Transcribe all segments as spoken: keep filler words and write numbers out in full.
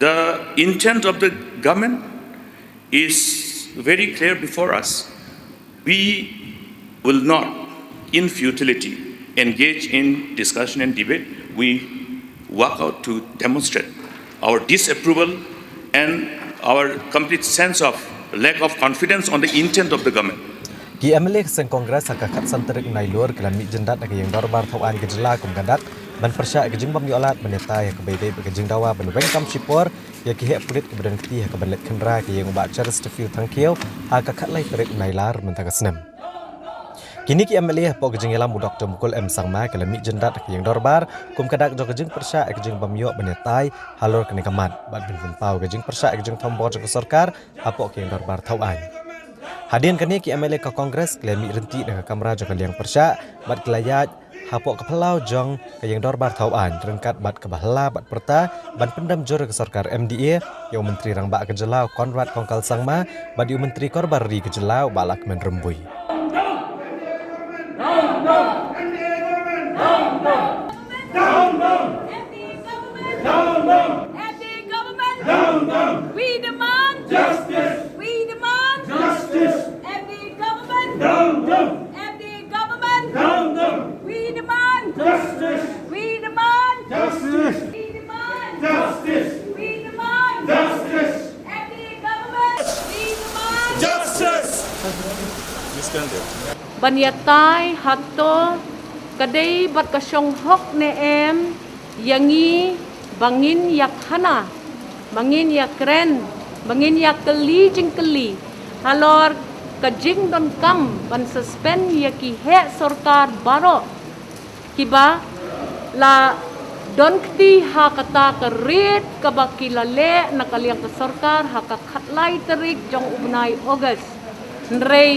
The intent of the government is very clear before us. We will not, in futility, engage in discussion and debate. We walk out to demonstrate our disapproval and our complete sense of lack of confidence on the intent of the government. Ki M L A ka seng Congress ha ka khatsan tarik Nailur ki la mih jyndat ha ka ïing dorbar thaw aiñ ka jylla kum ka dak ban pyrshah ïa ka jingbym ïoh lad ban ïatai ha kaba ïadei bad ka jingdawa ban weng kam shipor ïa ki heh pulit kiba don kti ha kaba leit khynra ïa ka ïing u Bah Cheristerfield Thangkhiew ha ka khatlai tarik Nailar mynta ka snem. Kine ki M L A hapoh ka jingïalam u Doktor Mukul M Sangma ki la mih jyndat ha ka ïing dorbar kum ka dak jong ka jingpyrshah ïa ka jingbym ïoh ban ïatai halor kane ka mat bad ban pynpaw ka jingpyrshah ïa ka jingthombor jong ka sorkar hapoh ka ïing dorbar thaw aiñ. Hadien kane ki M L A ka Congress ki la mih ryntih na ka kamra jong ka liang pyrshah bad ki la ïaid hapoh ka phyllaw jong ka ïing dorbar thaw aiñ ryngkat bad kaba hla bad pyrta ban pyndem jur ïa ka sorkar M D A, ïa u Myntri Rangbah ka jylla u Conrad Kongkal Sangma bad ïa u Myntri Korbar Ri ka jylla u Bah Lahkmen Rymbui. Down, down. M D A government. Down, down. M D A government. Down, down. We demand justice. We demand justice. M D A government. Down, down. M D A government. Down, down. We demand justice. We demand justice. We demand justice. We demand justice. M D A government. We demand justice. Ban ïatai hato ka dei bad ka shong hok ne em ïa ngi ba ngin ïakhana, ba ngin ïakren, ba ngin ïakylli jingkylli halor ka jingdonkam ban suspend ïa ki heh sorkar baroh kiba la don kti ha kata ka rit kaba ki la leh na ka liang ka sorkar ha ka khatlai tarik jong u bnai August. Hynrei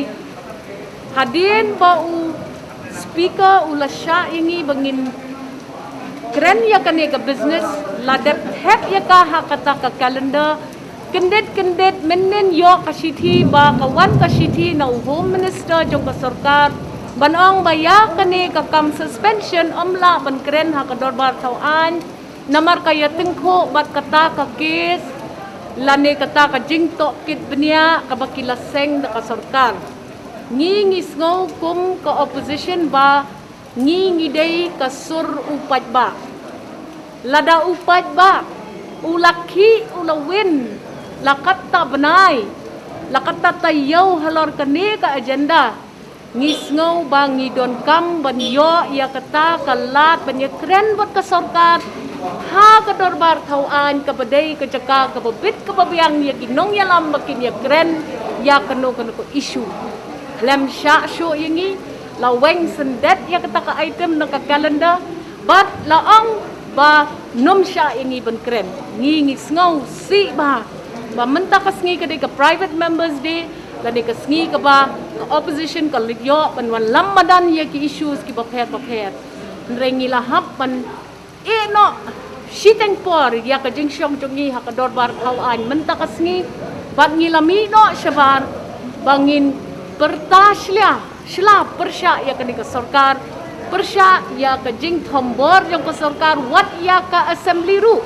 hadien ba u Speaker u la shah ïa ngi ba ngin kren ïa kane ka business, la dep thep ïa ka ha kata ka calendar. Kyndit kyndit mynnin ïoh ka shithi ba ka wan ka shithi na u Home Minister jong ka sorkar ban ong ba ïa kane ka kam suspension ym lah ban kren ha ka dorbar thaw aiñ. Namar ka ïatyngkhuh bad kata ka case lane kata ka jingtohkit bniah kaba ki la seng da ka sorkar. Ngi ngi sngew kum ka opposition ba ngi ngi dei ka sur u paidbah. Lada u paidbah u la khih u la win la katta bnai la katta taïew halor kane ka agenda, ngi sngew ba ngi donkam ban ïoh ïa kata ka lad ban ïakren bad ka sorkar ha ka dorbar thaw aiñ kaba dei ka jaka kaba bit kaba biang ïa ki nongïalam ba kin ïakren ïa kano kano ka issue. Khlem shah shuh ïa ngi la weng syndet ïa kata ka item na ka calendar bad la ong ba nym shah ïa ngi ban kren. Ngi ngi sngew sih ba ba mynta ka sngi ka dei ka private members day lane ka sngi kaba ka opposition ka leit ïoh ban wan lam madan ïa ki issues kiba pher ba pher. Hynrei ngi la hap ban ïeh noh shiteng por ïa ka jingshong jong ngi ha ka dorbar thaw aiñ mynta ka sngi bad ngi la mih noh shabar ba ngin pyrta shlia shla pyrshah ïa kane ka sorkar, pyrshah ïa ka jingthombor jong ka sorkar wat ïa ka assembly ruh.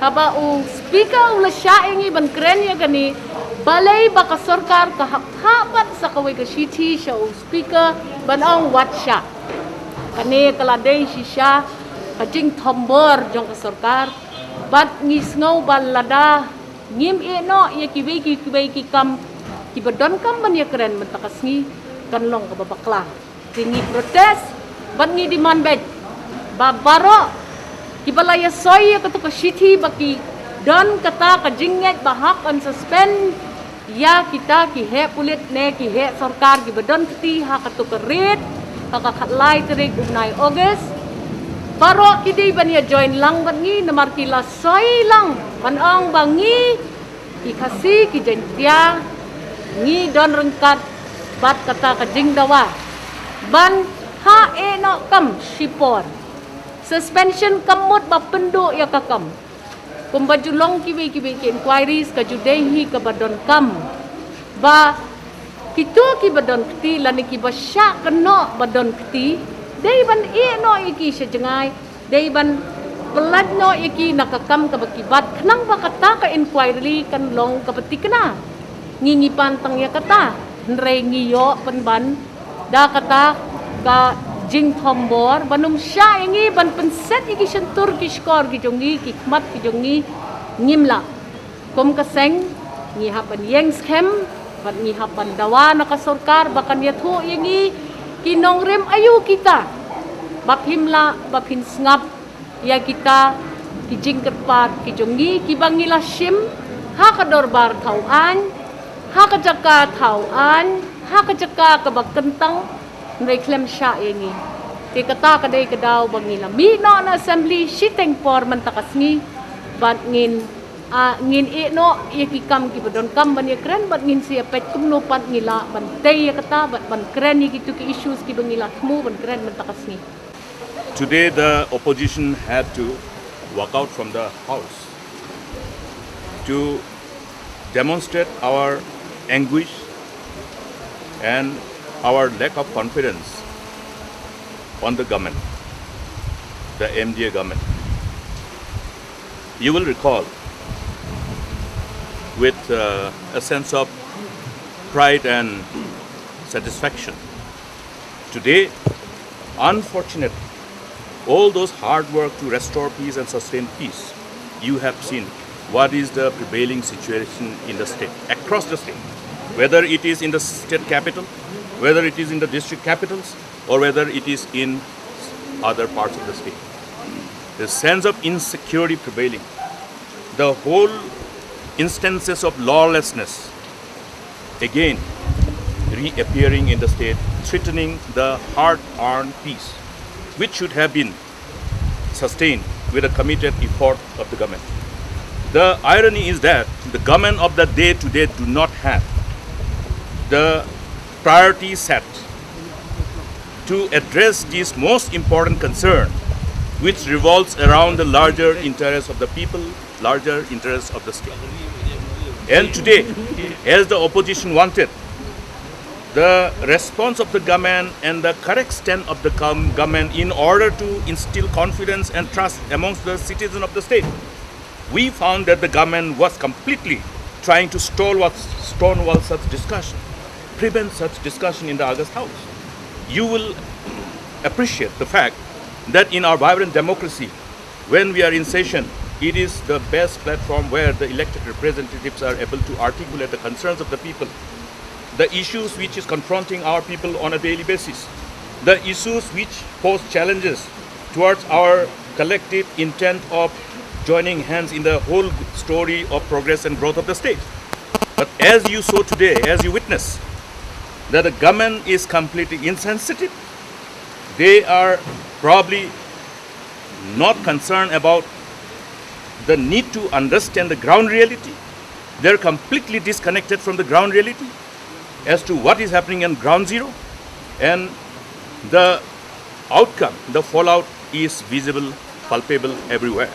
Haba u speaker u la shah ïa ngi ban kren ïa kane, balei ba ka sorkar ka hap phah pat sa kawei ka shithi sha u speaker ban ong wat shah. Kane ka la dei shisha ka jingthombor jong ka sorkar bad ngi sngew ba lada ngim ïeh noh ïa kiwei ki kiwei ki kam kiba donkam ban ïakren mynta ka sngi kan long kaba bakla. Te ngi protest bad ngi demand beit ba baroh kiba la ïasoi ïa kata ka shithi ba ki don kata ka jingngeit ba hap ban suspend ïa kita ki heh pulit ne ki heh sorkar kiba don kti ha kata ka rit ha ka khatlai tarik u bnai August. Baroh ki dei ban ïa join lang bad ngi namar ki la soi lang ban ong ba ngi ki Khasi ki Jaiñtia ngi don ryngkat bad kata ka jingdawa ban ha ïeh noh kam shipor. Suspension kam mut ba pynduh ïa ka kam. Kumba ju long kiwei kiwei ki inquiries ka ju dei hi kaba donkam ba kito kiba don kti lane kiba shah kynnoh ba don kti dei ban ïeh noh ïa ki sha jngai, dei ban Pynlait noh ïa ki na ka kam kaba ki bat khnang ba kata ka inquiry kan long kaba thikna. Ngi ngi pan tang ïa kata, hynrei ngi ïoh pynban da kata ka jingthombor ban ym shah ïa ngi ban pynset ïa ki shyntur ki shkor ki jong ngi, ki khmat ki jong ngi, ngim lah. Kum ka seng ngi hap ban ïeng skhem bad ngi hap ban dawa na ka sorkar ba kan ïathuh ïa ngi ki nongrim aïu kita ba phim lah ba phin sngap ïa kita ki jingkyrpad ki jong ngi kiba ngi la shim ha ka dorbar thaw aiñ, ha ka jaka thaw aiñ, ha ka jaka kaba kyntang, hynrei khlem shah ïa ngi. Te kata ka dei ka daw ba ngi la mih noh na assembly shiteng por mynta ka sngi bad ngin, ah, ngin ïeh noh ïa ki kam kiba donkam ban ïakren bad ngin sa ïa peit kumno pat ngi lah ban tei ïa kata bad ban kren ïa kitu ki issues kiba ngi la thmu ban kren mynta ka sngi. Today, the opposition had to walk out from the house to demonstrate our anguish and our lack of confidence on the government, the M D A government. You will recall with, uh, a sense of pride and satisfaction. Today, unfortunately, all those hard work to restore peace and sustain peace, you have seen what is the prevailing situation in the state, across the state, whether it is in the state capital, whether it is in the district capitals, or whether it is in other parts of the state. The sense of insecurity prevailing, the whole instances of lawlessness, again reappearing in the state, threatening the hard-earned peace, which should have been sustained with a committed effort of the government. The irony is that the government of the day today do not have the priority set to address this most important concern, which revolves around the larger interests of the people, larger interests of the state. And today, as the opposition wanted, the response of the government and the correct stand of the gov- government in order to instill confidence and trust amongst the citizens of the state, we found that the government was completely trying to stonewall, stonewall such discussion, prevent such discussion in the August House. You will appreciate the fact that in our vibrant democracy, when we are in session, it is the best platform where the elected representatives are able to articulate the concerns of the people, the issues which is confronting our people on a daily basis, the issues which pose challenges towards our collective intent of joining hands in the whole story of progress and growth of the state. But as you saw today, as you witness, that the government is completely insensitive. They are probably not concerned about the need to understand the ground reality. They're completely disconnected from the ground reality as to what is happening on ground zero, and the outcome, the fallout is visible, palpable everywhere.